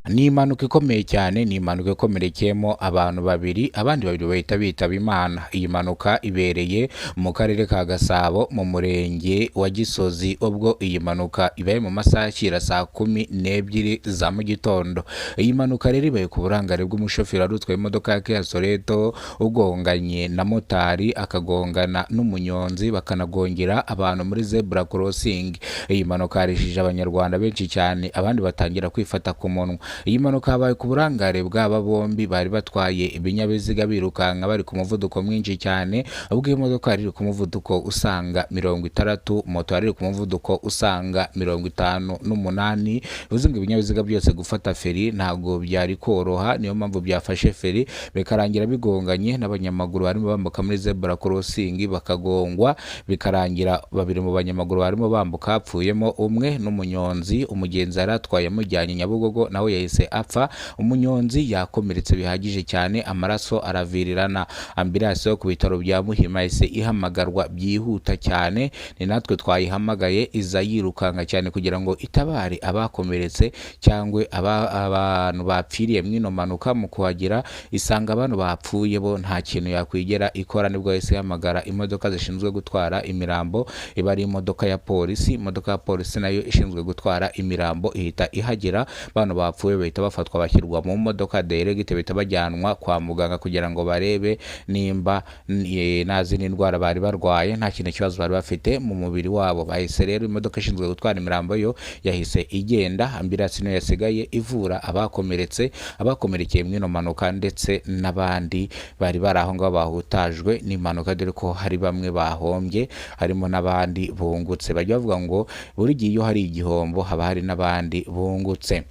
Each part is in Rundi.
Ni impanuka ikomeye cyane, ni impanuka ikomerekeyemo abantu babiri, abandi babiri bahita bitaba Imana. Iyi mpanuka ibereye mu karere ka Gasabo mu murenge wa Gisozi, ubwo iyi mpanuka ibaye mu masaha ashyira saa 12 za mu gitondo. Iyi mpanuka rero ibaye ku burangare bw'umushoferi wari utwaye imodoka ya Kia Sorento, ugonganye na motari, akagongana n'umunyonzi, bakanagongera abantu muri zebra crossing. Iyi mpanuka yarishije Abanyarwanda benshi cyane, abandi batangira kwifata ku munwa. Iyi mpanuka yabaye ku burangare bw'aba bombi bari batwaye ibinyabiziga birukanka bari ku muvuduko mwinshi cyane, ubwo iyi modoka yari iri ku muvuduko usanga 60, moto yari iri ku muvuduko usanga 58. Bivuze ngo ibinyabiziga byose gufata feri ntabwo byari koroha, niyo mpamvu byafashe feri bikarangira bigonganye n'abanyamaguru barimo bambuka muri zebra crossing bakagongwa, bikarangira babiri mu banyamaguru barimo bambuka hapfuyemo umwe n'umunyonzi. Umugenzi yari atwaye amujyanye Nyabugogo nawe yahise apfa, umunyonzi yakomeretse bihagije cyane, amaraso aravirirana. Ambulance yo ku bitaro bya Muhima yahise ihamagarwa byihuta cyane, ni natwe twayihamagaye, iza yirukanka cyane kugira ngo itabare abakomeretse cyangwa abantu bapfiriye mw'ino mpanuka. Mu kuhagera isanga abantu bapfuye bo nta kintu yakwigera ikora, nibwo yahise ihamagara imodoka zishinzwe gutwara imirambo, iba ari imodoka ya polisi. Imodoka ya polisi nayo ishinzwe gutwara imirambo ihita ihagera, bano bapfuye bahita bafatwa bashyirwa mu modoka direct, bahita bajyanwa kwa muganga kugira ngo barebe nimba nta zindi ndwara bari barwaye, nta kintu kibazo bari bafite mu mubiri wabo. Bahise rero imodoka ishinzwe gutwara imirambo yo yahise igenda, ambulance niyo yasigaye ivura abakomeretse, abakomerekeye mw'ino mpanuka, ndetse n'abandi bari bari aho ngaho bahutajwe n'impanuka, dore ko hari bamwe bahombye harimo n'abandi bungutse. Bajya bavuga ngo buri gihe iyo hari igihombo haba hari n'abandi bungutse.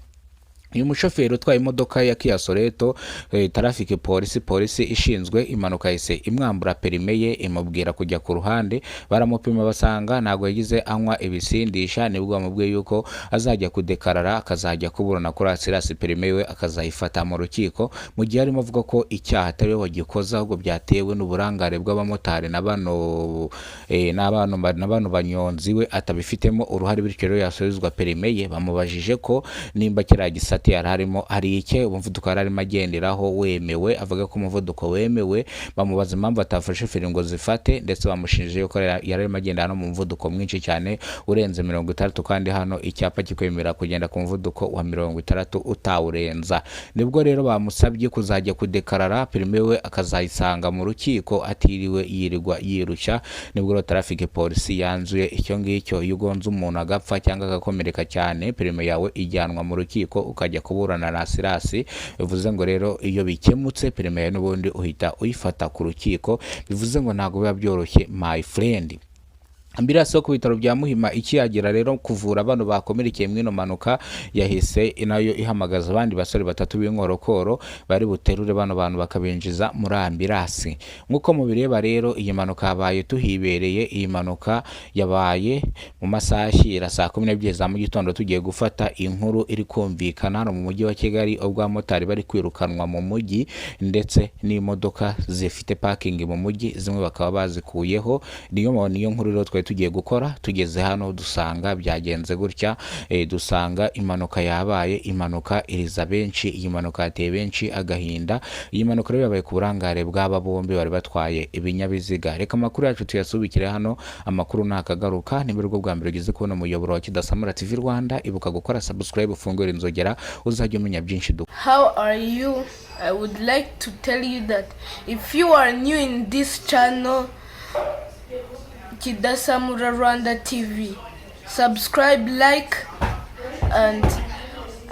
Uyu mushoferi utwaye imodoka ya Kia Sorento, traffic polisi, polisi ishinzwe impanuka yahise imwambura perime ye, imubwira kujya ku ruhande. Baramupima basanga ntabwo yagize anywa ibisindisha, nibwo bamubwiye yuko azajya kudekarara, akazajya kuburana kuri assurance, perime we akazayifata mu rukiko, mu gihe arimo avuga ko icyaha atari we wagikoze, ahubwo byatewe n'uburangare bw'abamotari na bano na bano banyonzi, we atabifitemo uruhare, bityo rero yasubizwa perime ye. Bamubajije ko nimba kiriya gisate yari arimo ari icye, umuvuduko yari arimo agenderaho wemewe, avuga ko umuvuduko wemewe. Bamubaza impamvu atafashe feri ngo zifate, ndetse bamushinje yuko yari arimo agendera no mu muvuduko mwinshi cyane urenze 60, kandi hano icyapa kikwemerera kugenda ku muvuduko wa 60 utawurenza. Nibwo rero bamusabye kuzajya kudekarara, perime we akazayisanga mu rukiko atiriwe yirirwa yirushya. Nibwo rero traffic polisi yanzuye icyo ngicyo: iyo ugonze umuntu agapfa cyangwa agakomereka cyane, perime yawe ijyanwa mu rukiko ukajya kuburana na assurance. Bivuze ngo rero iyo bikemutse, perime yawe n'ubundi uhita uyifata ku rukiko. Bivuze ngo ntabwo biba byoroshye, my friend. Ambulance yo ku bitaro bya Muhima ikihagera rero kuvura bano bakomerekeye mw'ino mpanuka, yahise nayo ihamagaza abandi basore batatu b'inkorokoro bari buterure bano bantu bakabinjiza muri ambulance. Nk'uko mubireba rero, iyi mpanuka yabaye tuhibereye. Iyi mpanuka yabaye mu masaha ashyira saa 12 za mu gitondo, tugiye gufata inkuru iri kumvikana hano mu mujyi wa Kigali, ubwo abamotari bari kwirukanwa mu mujyi, ndetse n'imodoka zifite parking mu mujyi zimwe bakaba bazikuyeho. Niyo nkuru rero twari tugiye gukora. Tugeze hano dusanga byagenze gutya, dusanga impanuka yabaye, impanuka iriza benshi. Iyi mpanuka yateye benshi agahinda. Iyi mpanuka rero yabaye ku burangare bw'aba bombi bari batwaye ibinyabiziga. Reka amakuru yacu tuyasubikire hano, amakuru nakagaruka. Niba aribwo bwa mbere ugeze kubona umuyoboro wa Kidasamura TV Rwanda, ibuka gukora subscribe, ufungure inzogera, uzajya umenya byinshi dukora. How are you? I would like to tell you that if you are new in this channel, Kidasamura Rwanda TV, subscribe, like,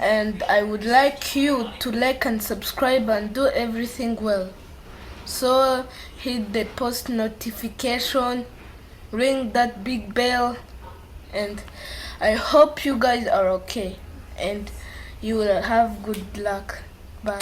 and I would like you to like and subscribe and do everything well. So hit the post notification, ring that big bell, and I hope you guys are okay and you will have good luck. Bye.